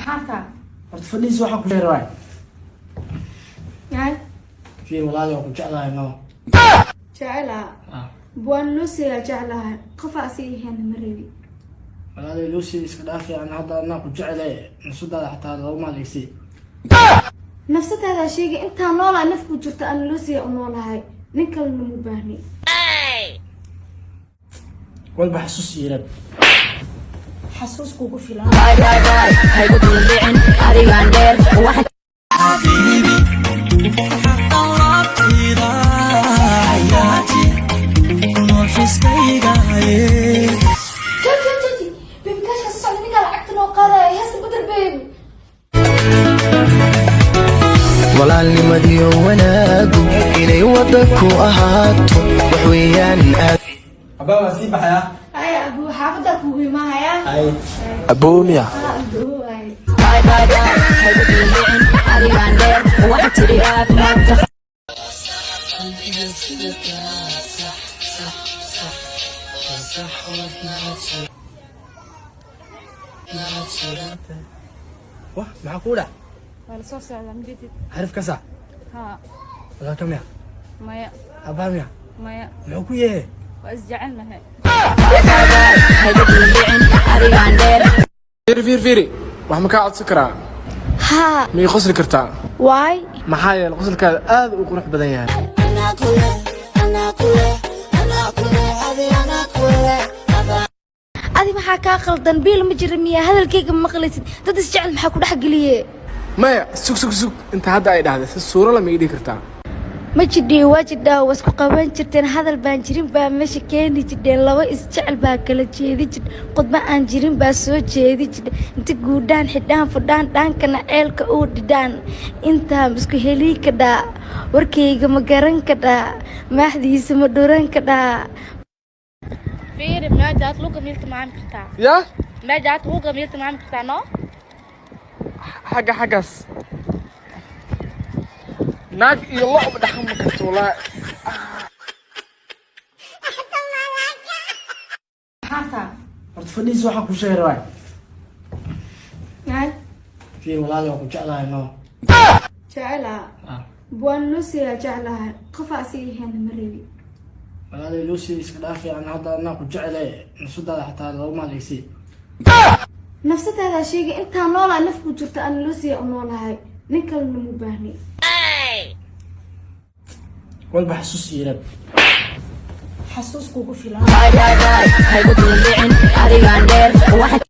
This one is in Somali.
Maxaa? Horta fadhiis, waxaan ku sheegay waay. Yahay. Fiir walaali, waan ku jeclahay, no? Jecelaha? Ah. Waan Lucy-ga jeclahay, qof asiga ahayn ma rabi. Walaali, Lucy iska dhaafi. Aan hadda anaa ku jeclay, nafsadaada xataa laguma adeegsi. Nafsadaada sheegay, intaan noolahay, nafku jirto, aan Lucy u noolahay, nin kalena mu baahni. Walba xasuus iirab. Xasuus kugu filan. Haygu duldhicin adigaan dheer waxa. حبيبي حتى labtayda حياتي noloshiskayga. Jooji, jooji, baby, kaasha soo socda, ninkaa lacagta noo qaadaya. Heesta bedel, baby. Walaalnimadiyo wanaagu inay wadda ku ahaato wax weeyaan aad. Abaa, waan sii baxayaa. Ay abu, xaafaddaa kugu imaahaya. Ay. Aboomiya. Abu ay. Haygu duldhicin adigaan dheer waxa tiri aad maanta. Wah, maxaa kuu dhac? Waa la soo socdaa, majeedid? Xarif kasa. Haa. Walaalka miya? Maya. Abaa miya? Maya. Muxuu ku yahay? Waa isjecelnahay. Haygu duldhicin adigaan dheer. Fiiri, fiiri, fiiri, wax ma kaa codsan karaa? Haa. Ma ii qosli kartaa? Waay? Maxaa yeelay qosolkaada aad u qurux badan yahay. Adi maxaa kaa qaldan? Biil ma jira miyaa? Hadalkayga ma maqlaysid? Dad isjecel maxaa ku dhex geliye? Maya, sug, sug, sug, inta hadda ay dhahday si suuro lama ii dhihi kartaa? Ma jidhiyo, waa jidhaa, waa isku qaban jirteen. Hadal baan jirin baa meesha keeni jidheen, laba isjecel baa kala jeedi jidh, khudba aan jirin baa soo jeedi jidh, inta guudhaan xidhaan fudhaan dhaankana ceelka uu dhidhaan, intaa isku helii kadhaa, warkayga ma garan kadhaa, maaxdiisa ma dhuran kadhaa. Fiiri, meejaad luga miilta macaami kartaa? Yaa? Meejaad luga miilta macaami kartaa, no? Xagga xaggaas naag iyo lo'ba dhexan ma karto, wallaahi. Maxaa? Horta fadhiis, waxaan ku sheegay waay. Yahay. Fiir walaali, waan ku jeclahay, no? Jecelaha? Ah. Waan Lucy-ga jeclahay, qof asiga ahayn ma rabi. Walaali, Lucy iska dhaafi. Aan hadda anaa ku jeclay, nafsadaada xataa laguma adeegsi. Nafsadaada sheegay, intaan noolahay, nafku jirto, aan Lucy u noolahay, nin kalena mu baahni. Walba xasuus iirab. Xasuus kugu filan. Haygu duldhicin adigaan dheer waxa.